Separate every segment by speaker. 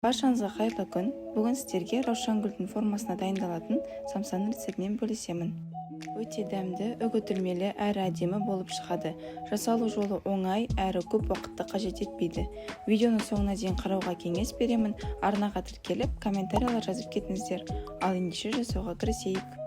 Speaker 1: Баршаңызға қайырлы күн! Бүгін сіздерге раушангүлдің формасына дайындалатын самсаның рецептімен бөлісемін. Өте дәмді, үгітілмелі әрі әдемі болып шығады. Жасалу жолы оңай әрі көп уақытты қажет етпейді. Видеоны соңына дейін қарауға кеңес беремін. Арнаға тіркеліп, комментариялар жазып кетіңіздер. Ал ендеше жасауға кірісейік.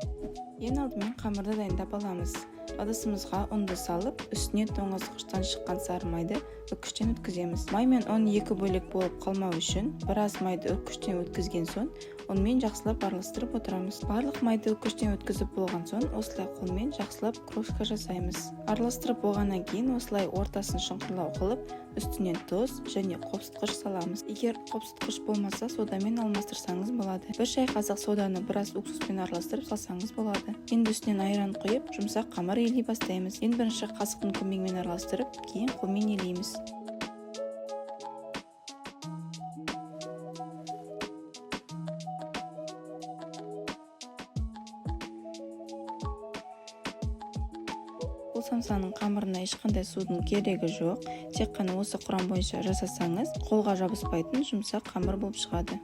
Speaker 1: Ең алдымен қамырды дайындап аламыз. Ыдысымызға ұнды салып, үстіне тоңазытқыштан шыққан сары майды үккіштен өткіземіз. Май мен ұн екі бөлек болып қалмау үшін біраз майды үккіштен өткізген соң ұнмен жақсылап араластырып отырамыз. Барлық майды үккіштен өткізіп болған соң осылай қолмен жақсылап крошка жасаймыз. Араластырып болғаннан кейін осылай ортасын шұңқырлау қылып, үстінен тұз және қопсытқыш саламыз. Егер қопсытқыш болмаса, содамен алмастырсаңыз болады. Бір шай қасық соданы біраз уксуспен араластырып салсаңыз болады. Енді үстінен айран құйып, жұмсақ қамыр илей бастаймыз. Ең бірінші қасықтың көмегімен араластырып, кейін қолмен илейміз. Бұл самсаның қамырына ешқандай судың керегі жоқ. Тек қана осы құрам бойынша жасасаңыз, қолға жабыспайтын жұмсақ қамыр болып шығады.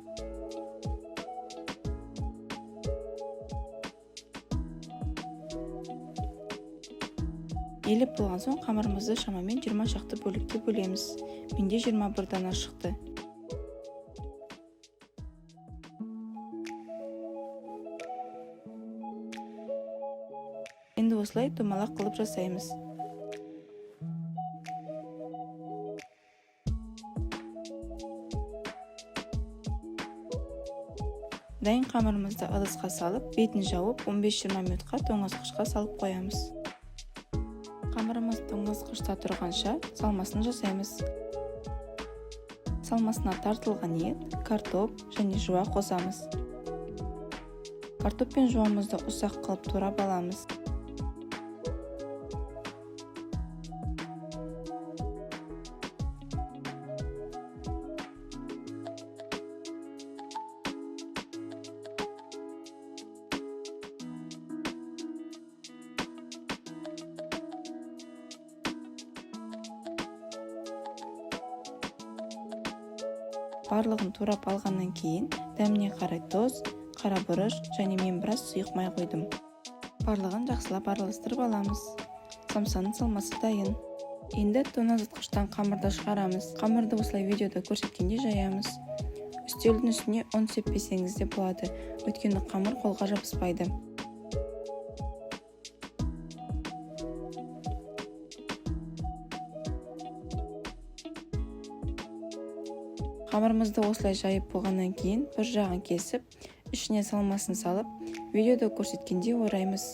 Speaker 1: Елеп болған соң қамырымызды шамамен 20 шақты бөлікке бөлеміз. Менде 21 дана шықты. Енді осылай домалақ қылып жасаймыз. Дайын қамырымызды ыдысқа салып, бетін жауып, 15-20 минутқа тоңазытқышқа салып қоямыз. Қамырымыз тоңазытқышта тұрғанша салмасын жасаймыз. Салмасына тартылған ет, картоп және жуа қосамыз. Картоп пен жуамызды ұсақ қылып турап аламыз. Барлығын турап алғаннан кейін дәміне қарай тұз, қара бұрыш және мен біраз сұйық май қойдым. Барлығын жақсылап араластырып аламыз. Самсаның салмасы дайын. Енді тоңазытқыштан қамырды шығарамыз. Қамырды осылай видеода көрсеткендей жаямыз. Үстелдің үстіне ұн сеппесеңіз де болады, өйткені қамыр қолға жабыспайды. Қамырымызды осылай жайып болғаннан кейін бір жағын кесіп, ішіне салмасын салып, видеода көрсеткендей ораймыз.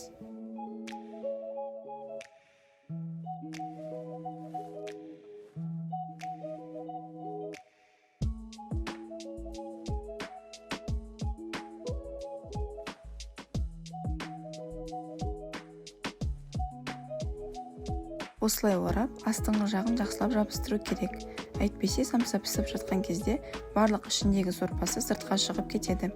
Speaker 1: Осылай орап, астыңғы жағын жақсылап жабыстыру керек. Әйтпесе самса пісіп жатқан кезде барлық ішіндегі сорпасы сыртқа шығып кетеді.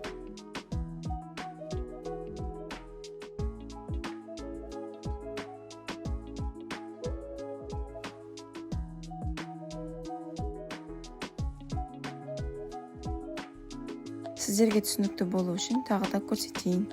Speaker 1: Сіздерге түсінікті болу үшін тағы да көрсетейін.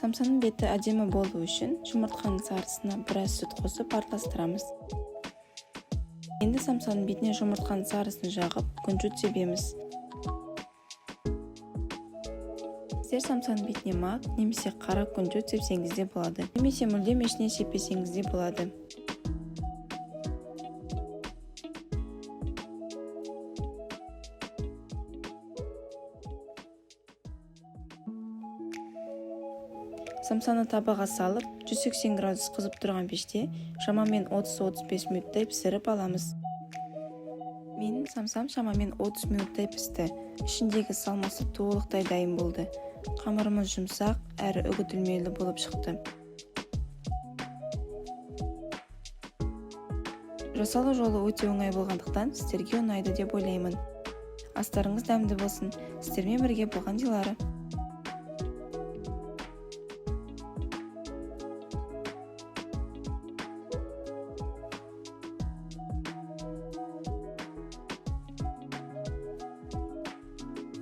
Speaker 1: Самсаның беті әдемі болу үшін жұмыртқаның сарысына біраз сүт қосып араластырамыз. Енді самсаның бетіне жұмыртқаның сарысын жағып, күнжіт себеміз. Сіздер самсаның бетіне мак немесе қара күнжіт сепсеңіз де болады, немесе мүлдем ештеңе сеппесеңіз де болады. Самсаны табаға салып, 180 градус қызып тұрған пеште шамамен 30-35 минуттай пісіріп аламыз. Менің самсам шамамен 30 минуттай пісті. Ішіндегі салмасы толықтай дайын болды. Қамырымыз жұмсақ әрі үгітілмелі болып шықты. Жасалу жолы өте оңай болғандықтан, сіздерге ұнайды деп ойлаймын. Астарыңыз дәмді болсын! Сіздермен бірге болған Дилара.